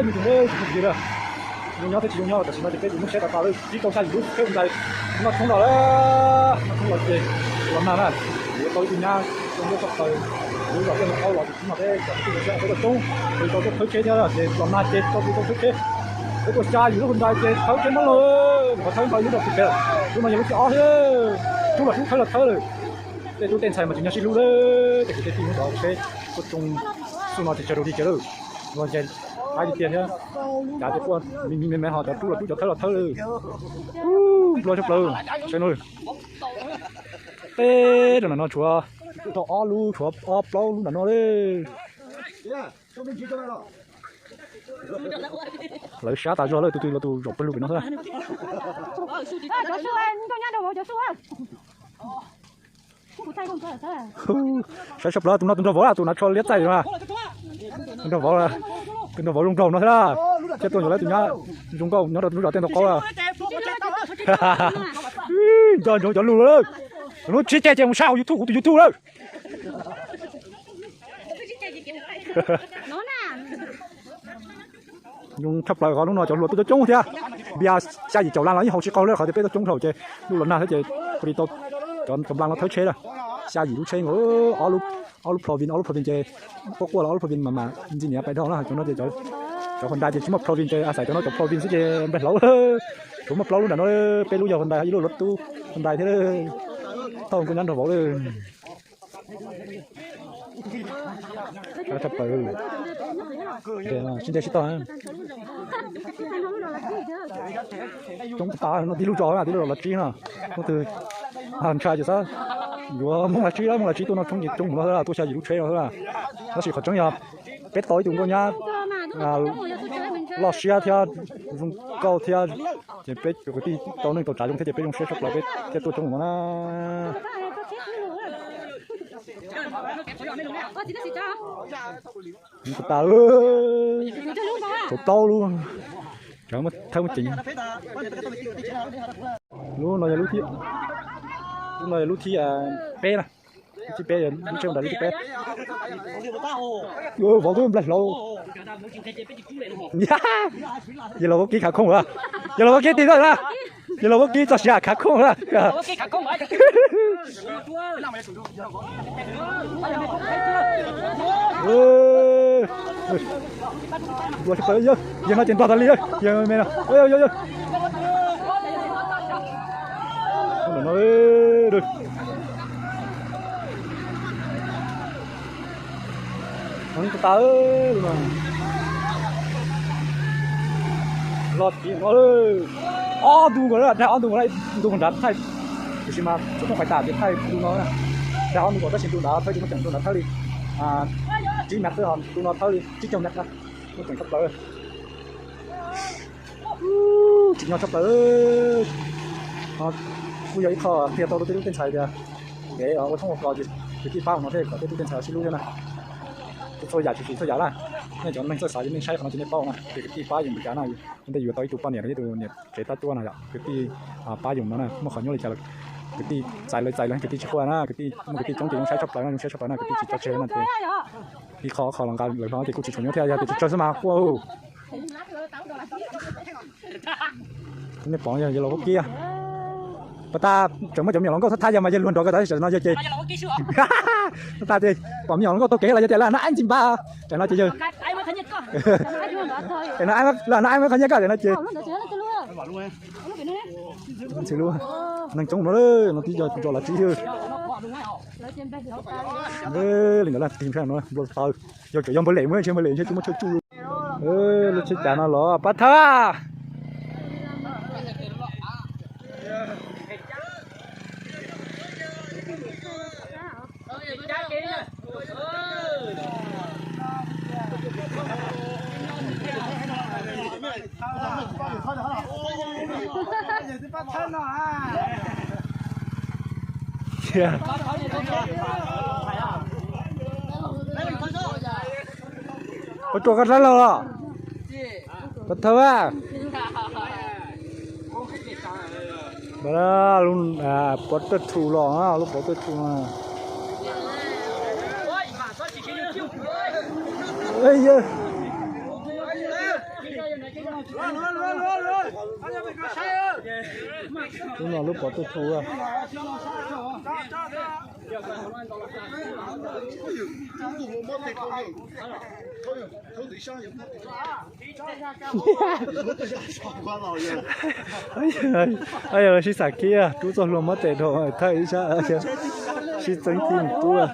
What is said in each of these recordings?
Tsis zoo nyob thiab tsis zoo nyob, tam sim no ces peb tus muab saib tas tas lawm, tib tau xya yim lub tsheb hauv ntais, noj tshoob los lawm, noj tshoob los ces los nag na, yuav tau ib tug nyab zoo nkauj tshaj plaws, lub zos Tiaj Ntoo Qaub los ces tsis muaj peb cov kwv tij saib peb tuaj coob, ces tau tuaj thawb tsheb thiab ces los nag ces tau tus tau thawb tsheb. Peb tuaj xya yim lub hauv ntais ces thawb tsheb nab lawm, qhov thawb npaum yus rau pem pem, lub no yog lub thib ob thiab, tub los tub thawb los thawb lawm. Tej tub tej ntxhais mas tseem nyob sib hlub lawm, tej kwv tej tij hnub tod peb tuaj tsoo xub no ces tsawg rau li cas lawm, los nce haib li tiag thiab, cas ces quaj me me me ho cov tub los tub cov thawb los thawb lawm. Nplua tshaj plaws, saib no. Teb rau ntawm no tshuav tau ob lub, tshuav ob plaub lub ntawm no li. Lawv sab tas zog lawm, tus twg los tus zaum pawg lug pem no xwb. Saib tshaj plaws tus no tus nraug vauv, tus nav tsho liab txaij na. Tus nraug vauv, tus nraug vauv zoo nraug no thiab, thiaj tuaj yuav lawv tus nyab zoo nkauj nyob rau lub zos Tiaj Ntoo Qaub. Nco ntsoov cov lus lawm, lub tsheb caij ces mus saib hauv YouTube, kuv tus YouTube lawm. Zoo tshaj plaws qhov lub no cov hluas tuaj coob coob thiab, npias xya yim caum las los yeej haus tsis qaug li qhov tias peb tuaj coob dhau ces lub los nag thiab ces ua li tau cov nplas no thawb tsheb lawm. Xya yim lub tsheb nkaus, ob lub plovin, ob lub plovin ces quaj quaj los ob lub plovin mas mas ntxi niam pais dhau na, cov no ces cov hauv ntais ces tsis muaj plovin ces a xais cov no cov plovin xwb ces nplaig hlauv. Tsuas muaj plaub lub nram no, peb lub yog hauv ntais, ib lub los tub hauv ntais thiab. Tau nkauj nyab nraug vauv lawm. Tshaj plaws, sib ntsib sib tog. Coob tas no tib lub zos, tib lub zos los tsib no. Hnub twg ntshai ces xav yuav Hmoob los tsib, Hmoob los tsib tuaj noj tshoob ces coob mus no xwb, tuaj xya yim lub tsheb no xwb. Tab sis qhov tseeb yog peb tau ib tug nkauj nyab loj siab thiab zoo nkauj thiab, ces peb cov kwv tij tau neej tau tsav zoo thiab ces peb zoo siab tshaj plaws peb thiaj tuaj coob mus no na. Kuv tas, tau plaub lub, thawb muaj ceev. Lub no yog lub thib, lub no yog lub thib peb na. Lub thib peb, lub tsheb ntais lub thib peb. Vauv twb nplaig hlauv. Yog los vaub kib khav khooj lawm, yog los vaub kib tig tau na, yog los vaub kib txog siav khav khooj lawm. Yog no ces ntog tas li, yog me no. Los tim no, ob ntu nkaus, daig ob ntu nkaus, ntu nrad thaij, tiam sis mas txhua rooj pais tas ces thaij ntu no na. Daig ob ntu nkaus tab sis ntu nrad thaij tsis muaj ceem, ntu nrad thawb li tsib mev xwb, ho ntu no thawb li tsib caug mev na. Muaj ceem tshaj plaws. Tsim nyog tshaj plaws. Kuj yog ib qho qhia tau rau tej tub tej ntxhais tias kev ua tshoob ua kos ces kwv tij pab no thiaj kom tej tub tej ntxhais sib hlub thiab na. Txhua yam tshwm sim txhua yam na, nej cov neeg txawj xav ces nej saib qhov no ces nej paub na, ces kwv tij pab yus npaum cas na. Ua ntej yus yuav tau ib tug poj niam los yog ib tug niam tsev tab cuab no yom, kwv tij pab yus no na, muaj qhov nyuaj li cas los kwv tij txais lawv txais lawv, kwv tij tsis quaj na, kwv tij muaj kwv tij coob ces zoo saib tshaj plaws na, zoo saib tshaj plaws na, kwv tij tsis tso tseg na ces ib qho qho los nqa lawv hlo ces kuj tsis tshua nyuaj thiab, yog tias tsis tsawg xwb mas quaj. Nej pom yog los vaub kib, pas tas tseem muaj cov me nyuam hluas nkauj thab thab yog mas yawg luag nrov ko tas tam no yog ces, tas ces pom me nyuam hluas nkauj taug kev los yog tias lawv no aib ntxim npab, tam no ces yawg, tam no aib qhov nyiaj ko tam no ces ntxhw lub neeg coob no, no tib yog tus nrog lawv tsib. Li ntawd laj tig nrhab no npua taw, yog cov yog npua lem muab ntshe npua lem ntshe tsis muaj chaw tsuj. Lub tsheb cav no los pab thawb. Ua rua koj dab laug los? Pov thawj a. Pov thawj thu los, lub pov thawj thu. Lub no lub pov tuj thu. Yog sib xav kib rub txoj hlua muab tes rau thawj ib sab, sib txeeb kib mus rub.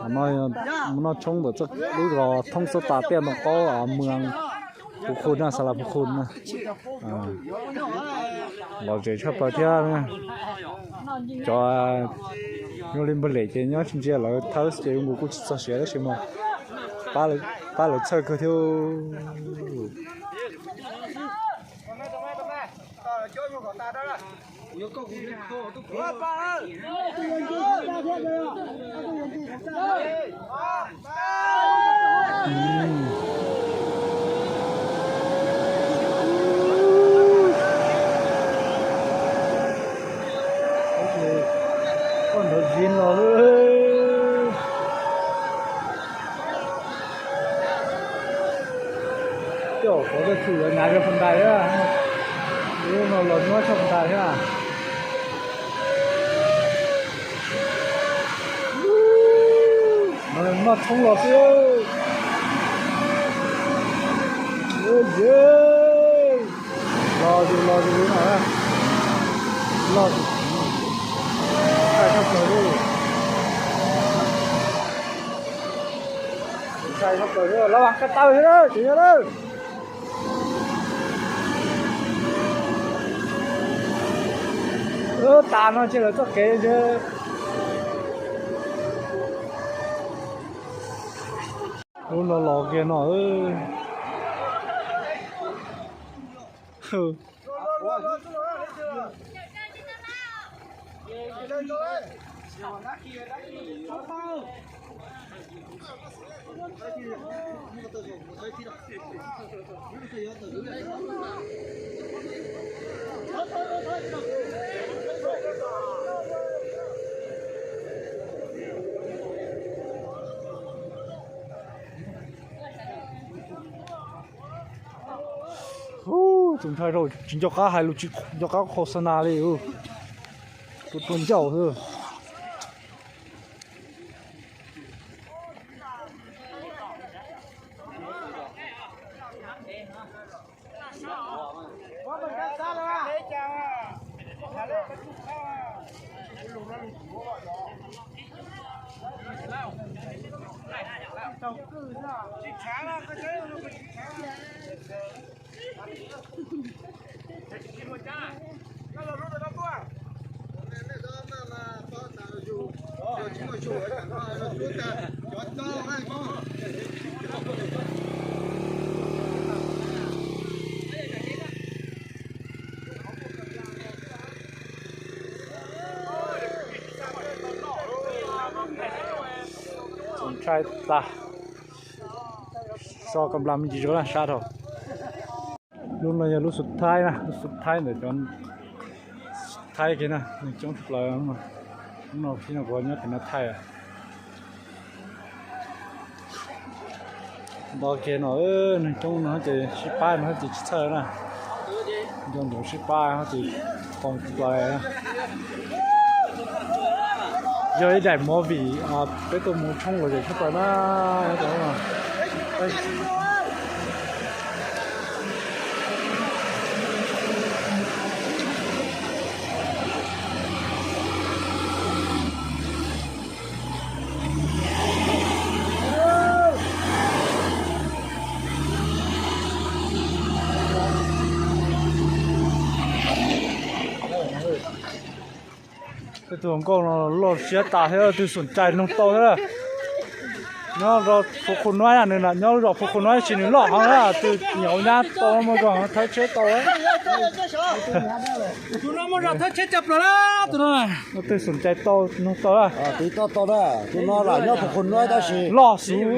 Noj tshoob ntawm txoj lub zos thoob xub tas tiaj ntoo qaub, Mws Phu Khu na, Xas Las Phu Khu na. Lom zem tshaj plaws thiab. Cov zoo li npawg Lem ces nyob tsis ntsia lawv thawb ces nkaus kuj tsis txog siav tab sis mas pab lawv txhawj kawg thiab. Koj ntawd zib no. Coj qhov tej txhua yuav hnav rau pus ntais thiab. Lub no los nyob tshaj pus ntais thiab. Noj tshoob los xwb. Los zus los zus li no. Los zus. Ntshai tshaj plaws li. Ntshai tshaj plaws li, lawv ko taw xwb ces yog lawm. Wb tas no ces lawv txoj kev ces lub no los kiag no. Tus ntshai rau tsis nco qab hais lus, tsis nco qab khos xa nas li. Tus tus ncauj xwb. Ntshai tas. So kam nplas me ntsis zog na sab dhau. Lub no yog lub xub thaib na, lub xub thaib ntawm cov thaib kiag na, neeg coob tshaj plaws. Lub no tib no kuv nyob tim no thaij. Nto kiag no, neeg coob no ces sib pab no ces tsis txhawj na. Nco ntsoov sib pab ces qoo tsis plaws. Yog ib daim movie peb tuaj mus tshoob los zem tshaj plaws na. Tej tug hluas nkauj no loj siab tas thiab, twg xom cai nug tau thiab. Nyob zos Phu Khu Nuaib na, nws nyob zos Phu Khu Nuaib tab sis nws loj heev na, twg nyiam ua nyab tau, muaj zog thawb tsheb tau. Tus no muaj zog thawb tsheb coj plaws na, tus no. Twg xom cai tau nug tau na. Tus toj tau na, tus no lam nyob Phu Khu Nuaib tab sis loj xwb,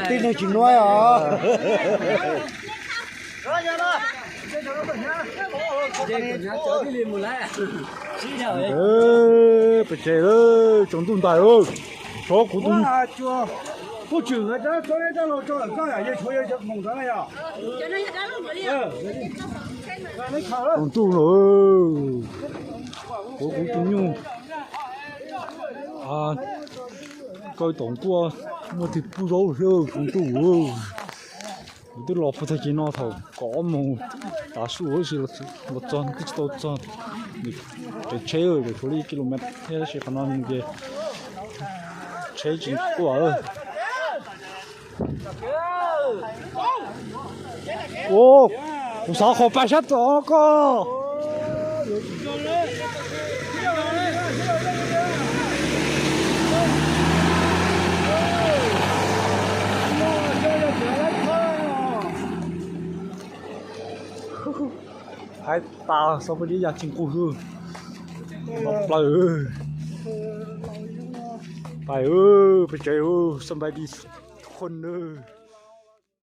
tib neeg tsis nuaib os. Pes tsev lawm, tsaus ntuj ntais lawm. Tsov kuv tus, tsaus ntuj lawm. Tsov kuv tus nyuj. Kaw tom nkuaj muaj tig pub zaub thiab, tsaus ntuj. Kuv twb los puag tag kis no thaum kaum ob moos tav su tab sis los txog twb tsis tau txog pem tsheb, tshuav li ib kilomev thiab tab sis qhov no nws ces tsheb tsis quaj. Kuv xav qhov pas sab tod koj. Hais tas xov peb li yam tsis nqus xwb. Los plaws. Pais, pes tsev, somebody, khuj na.